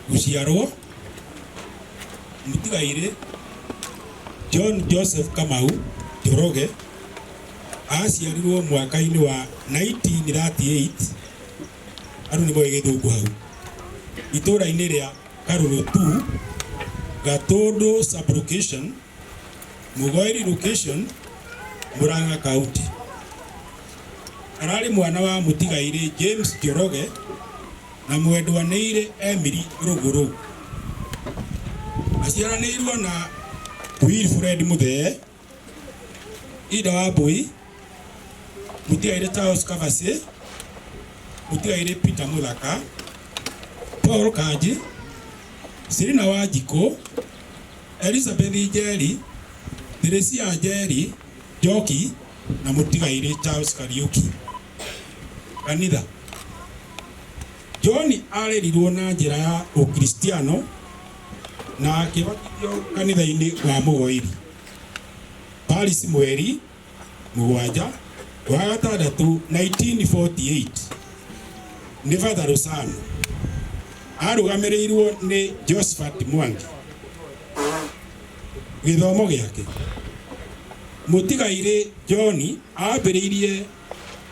Gũciarwo mũtigairĩ John Joseph Kamau Njoroge aciarirwo mwaka-inĩ wa 1938, andũ nĩ moĩ gĩthũngũ hau, itũũra-inĩ rĩa Karũrũ 2, Gatũndũ sub-location, Mũgoiri location, Murang'a County. Ararĩ mwana wa mũtigairĩ James Njoroge na mwendwanĩirĩ Emily Rũgũrũ. Aciaranĩirwo na Wilfred Mũthee, Ida Wambui, mũtigairĩ Charles Kavasĩ, mũtigairĩ Peter Mũthaka, Paul Kanji, Selina Wanjikũ, Elizabeth Njeri, Teresia Njeri Njoki na mũtigairĩ Charles Kariuki. Kanitha. John arerirwo na njĩra ya Ũkristiano na akĩbatithio kanitha-inĩ wa Mũgoiri, Paris mweri 7 wa gatandatũ 1948 nĩ Father Rosano. Arũgamĩrĩirwo nĩ Josephat Mwangi. Gĩthomo gĩake. Mũtigairĩ John ambĩrĩirie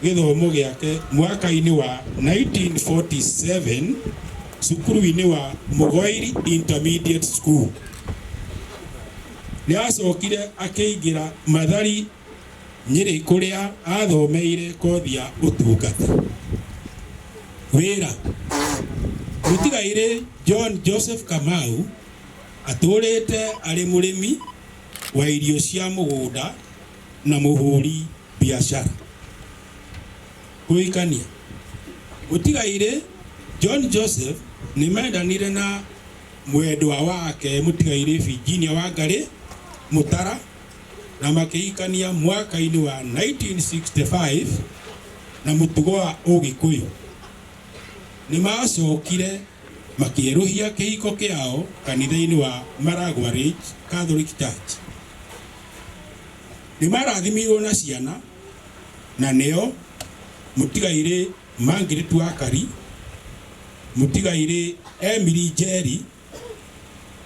gĩthomo gĩake mwaka-inĩ wa 1947 cukuru-inĩ wa Mũgoiri Intermediate School. Nĩ acokire akĩingĩra Mathari Nyĩrĩ kũrĩa athomeire kothi ya ũtungata. Wĩra. Mũtigairĩ John Joseph Kamau atũũrĩte arĩ mũrĩmi wa irio cia mũgũnda na mũhũri biacara. Kũhikania. Mũtigairĩ John Joseph nĩ mendanire na mwendwa wake mũtigairĩ Virginia Wangarĩ Mũtara na makĩhikania mwaka-inĩ wa 1965 na mũtugo wa Ũgĩkũyũ. Nĩ maacokire makĩerũhia kĩhiko kĩao kanitha-inĩ wa Maragua Ridge Catholic Church. Nĩ maarathimirwo na ciana na nĩo mũtigairĩ Margaret Wakari, mũtigairĩ Emily Njeri,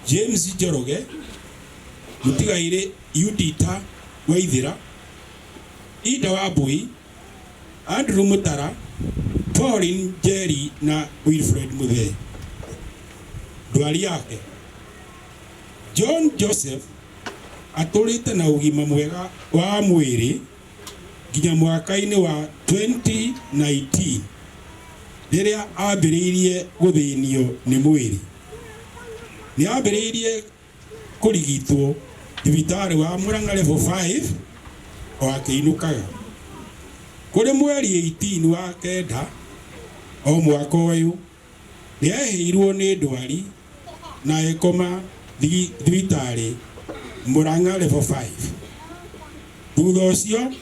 James Njoroge, mũtigairĩ Yudita Waithĩra, Ida Wambui, Andrew Mũtara, Pauline Njeri na Wilfred Mũthee. Ndwari yake. John Joseph atũrĩte na ũgima mwega wa mwĩrĩ nginya mwaka-inĩ wa 2019 rĩrĩa ambĩrĩirie gũthĩnio nĩ mwĩrĩ. Nĩ ambĩrĩirie kũrigitwo thibitarĩ wa Murang'a Level 5 o akĩinũkaga. Kũrĩ mweri 18 wa kenda o mwaka ũyũ nĩ ehĩirwo nĩ ndwari na agĩkoma thibitarĩ Murang'a Level 5. Thutha ũcio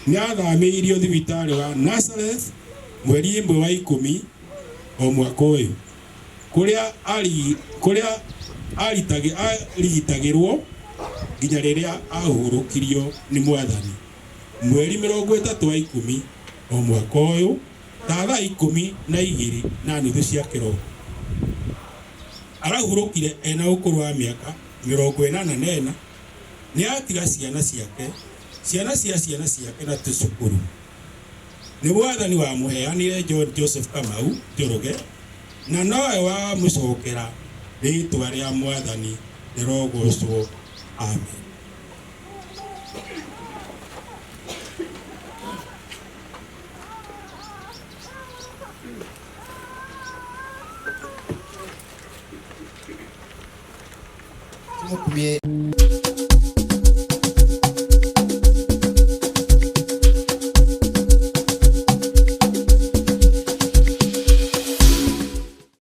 nĩ athamĩirio thibitarĩ wa Nazareth mweri 1 wa 10 o mwaka ũyũ kũrĩa kũrĩa arigitagĩrwo nginya rĩrĩa ahurũkirio nĩ Mwathani mweri 30 wa 10 o mwaka ũyũ ta thaa 12:30 cia kĩroko. Arahurũkire ena ũkũrũ wa mĩaka 84. Nĩ atiga ciana ciake, ciana cia ciana ciake na tũcũkũrũ. Nĩ Mwathani wamũheanire John Joseph Kamau Njoroge na nowe wamũcokera. Rĩĩtwa rĩa Mwathani rĩrogocwo. Amen. Tũmũkumie.